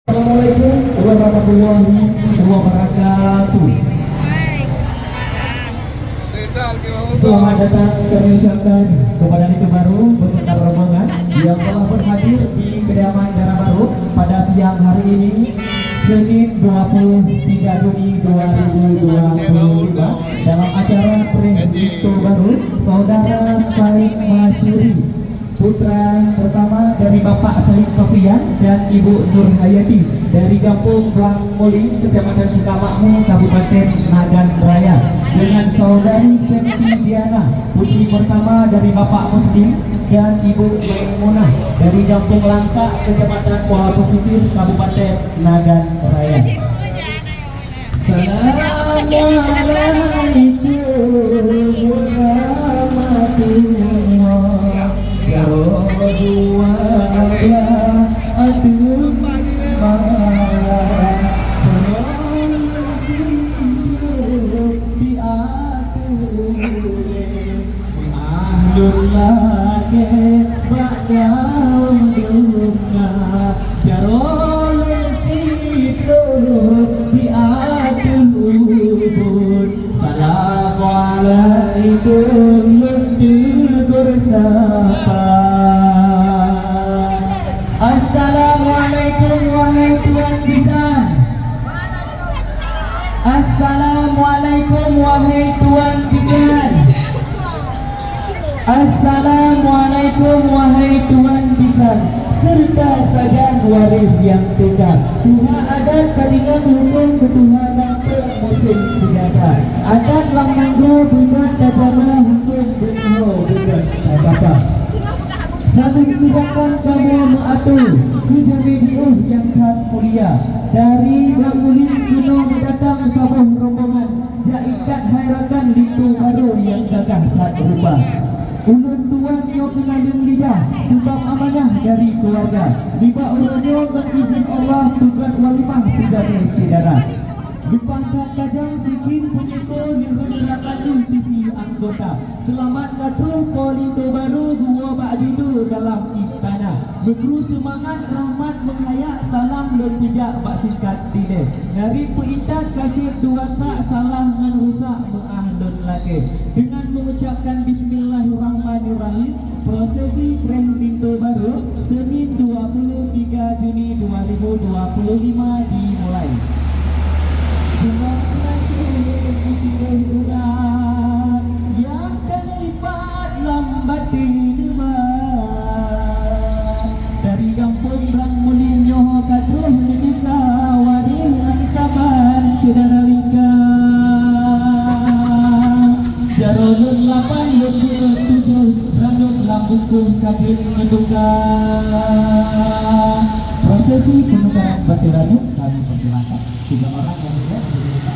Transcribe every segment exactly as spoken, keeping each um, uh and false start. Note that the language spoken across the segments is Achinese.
Assalamualaikum warahmatullahi wabarakatuh. Selamat datang kami ucapkan kepada Linto Baru beserta rombongan yang telah berhadir di kediaman Dara Baru pada siang hari ini, Senin dua puluh tiga Juni dua ribu dua puluh lima, dalam acara Preh Linto Baru, Saudara Said Masyuri, putra pertama dari Bapak Said Sofian dan Ibu Nurhayati, dari Gampong Blang Muling, Kecamatan Sukamakmu, Kabupaten Nagan Raya, dengan Saudari Senti Diana, putri pertama dari Bapak Muslim dan Ibu Maimunah, dari Gampong Langkak, Kecamatan Kuala Pesisir, Kabupaten Nagan Raya. Assalamualaikum warahmatullahi wabarakatuh. Di ateueh ulèe, di ateueh ulèe, bak daun dum na, jaroe lôn siploh di ateueh ubon. Assalamualaikum, lôn teugor sapa. Assalamualaikum, wahai tuan bisan. Assalamualaikum, wahai tuan bisan. Assalamualaikum, wahai tuan bisan, serta sajan waréh nyang teuka. Tuha adat ka deungon hukôm keu tuha gampông musém seugata. Adat lam nanggroe beugöt tajama, hukôm beutuho beugöt tatapa. Saboh geurakan kamoe meuatô keu jamé jiôh nyang that mulia. Dari Blang Muling keunoe meudatang saboh rombongan, jak ikat hai rakan linto barô nyang gagah that rupa. Ulôn tuan nyoe keuneuk lôn lidah, seubab amanah dari keuluwarga. Nibak uroe nyoe ngon izin Allah peugöt walimah peujamé syedara. Leupah that tajang sikheun peunyukoe lheueh rakan lôn pih si anggota. Seulamat ka troh Po Linto Barô geuwoe bak judo dalam istana. Meukru seumangat rahmat meuhayak salam lôn peujak bak singkat dilèe. Nari peuintat ka sép dua tak salah ngon rusak meu'ah lôn lakèe. Deungon mengucapkan bismillahirrahmanirrahim, prosesi Preh Linto Barô, Senin dua puluh tiga Juni dua ribu dua puluh lima dimulai. Deungon peurasaan mutiroh urat nyang ka neulipat lam batèe leubah. Dari gampông Blang Muling nyoe ka troh neuteuka, waréh nyang saban syedara lingka. Jaroe lôn lapan, lôn tujoh, ranub lam bungkôh ka jeuet neutuka. Prosesi penukaran batèe ranub kami persilakan. Tiga orang yang sudah diminta.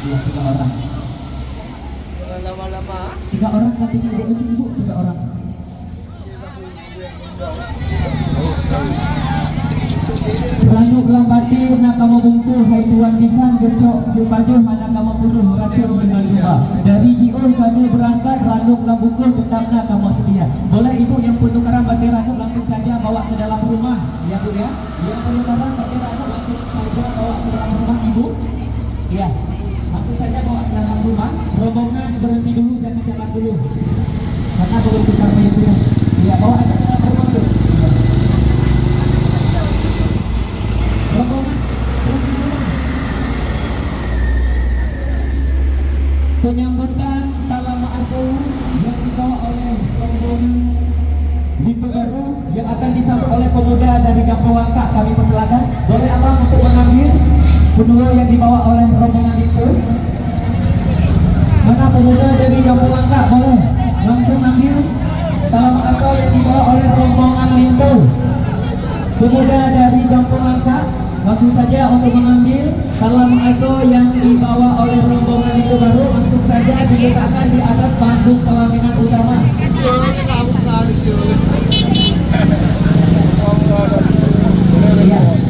Iya, tiga orang. Jangan lama-lama. Tiga orang, tapi ibu, ibu, tiga orang. Ranub lam batèe na kamoe bungkôh, hai tuan bisan, geucok geupajoh hana kamoe peuruh, racôn deungon luba. Dari jiôh kamoe beurangkat, ranub lam bungkôh teutap na kamoe seudia. Boleh ibu nyang peunukaran batèe ranub langsung saja bawa ke dalam rumah, ya bu ya. Nyang peunukaran batèe ranub langsung saja bawa ke dalam rumah ibu. Iya, langsung saja bawa ke dalam rumah. Rombongan berhenti dulu, jangan jalan dulu. Karena belum tukar payung dia. Iya, bawa aja ke dalam rumah dulu. Iya. Rombongan berhenti dulu. Penyambutan tala meuasoe yang dibawa oleh rombongan Linto Barô yang akan disambut oleh pemuda dari Gampông Langkak, kami persilakan. Boleh abang untuk mengambil penuwo yang dibawa oleh rombongan itu? Mana pemuda dari Gampông Langkak? Boleh langsung ambil tala meuasoe yang dibawa oleh rombongan Linto. Pemuda dari Gampông Langkak, langsung saja untuk mengambil tala meuasoe yang dibawa oleh rombongan Linto Barô, langsung saja diletakkan di atas panggung pelaminan utama. Iya,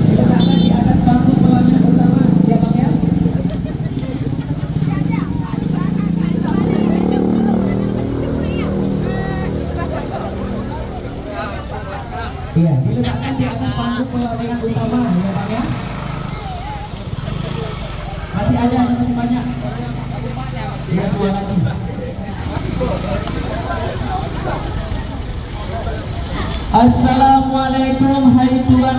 diletakkan di atas panggung pelaminan utama, ya Bang ya. Iya, diletakkan di atas panggung pelaminan utama, ya Bang ya.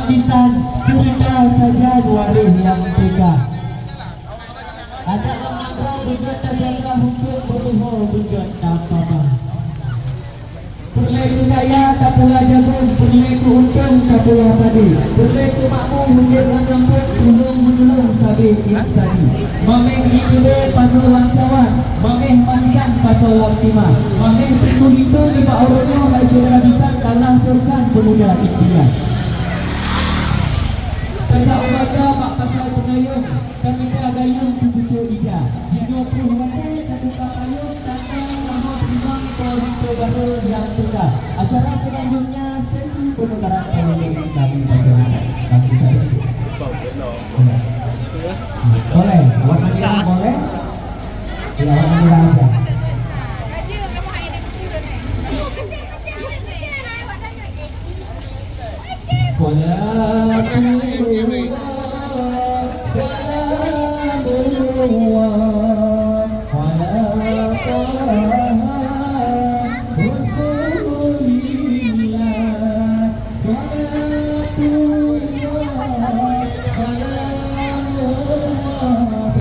Insan cerita sajan waréh nyang teuka. Adat lam nanggroe beugöt tajaga, huköm beuluho beugöt tapabah. Peureulée keu kaya tapula jagong, peureulée keu untông tapula padé, peureulée keu makmu huköm lam gampông tulông meunulông sabe insani. Maméh ié keudée pasoe lam cawan, maméh manisan pasoe lam timah, maméh pintoe-pintoe nibak uroe nyoe hai syedara bisan ka lheuh corkan peumuda impian. Tajak u baka bak pasai Peungayông, tamita gayông keu cucok ija. Jinoe troh watée tatuka payông, tanda lamong teurimong po linto barô nyang teuka. Acara seulanjutnya sesi penukaran payông dari kami pasangan. Kami saja. Boleh, warna merah boleh? Ya, warna merah aja.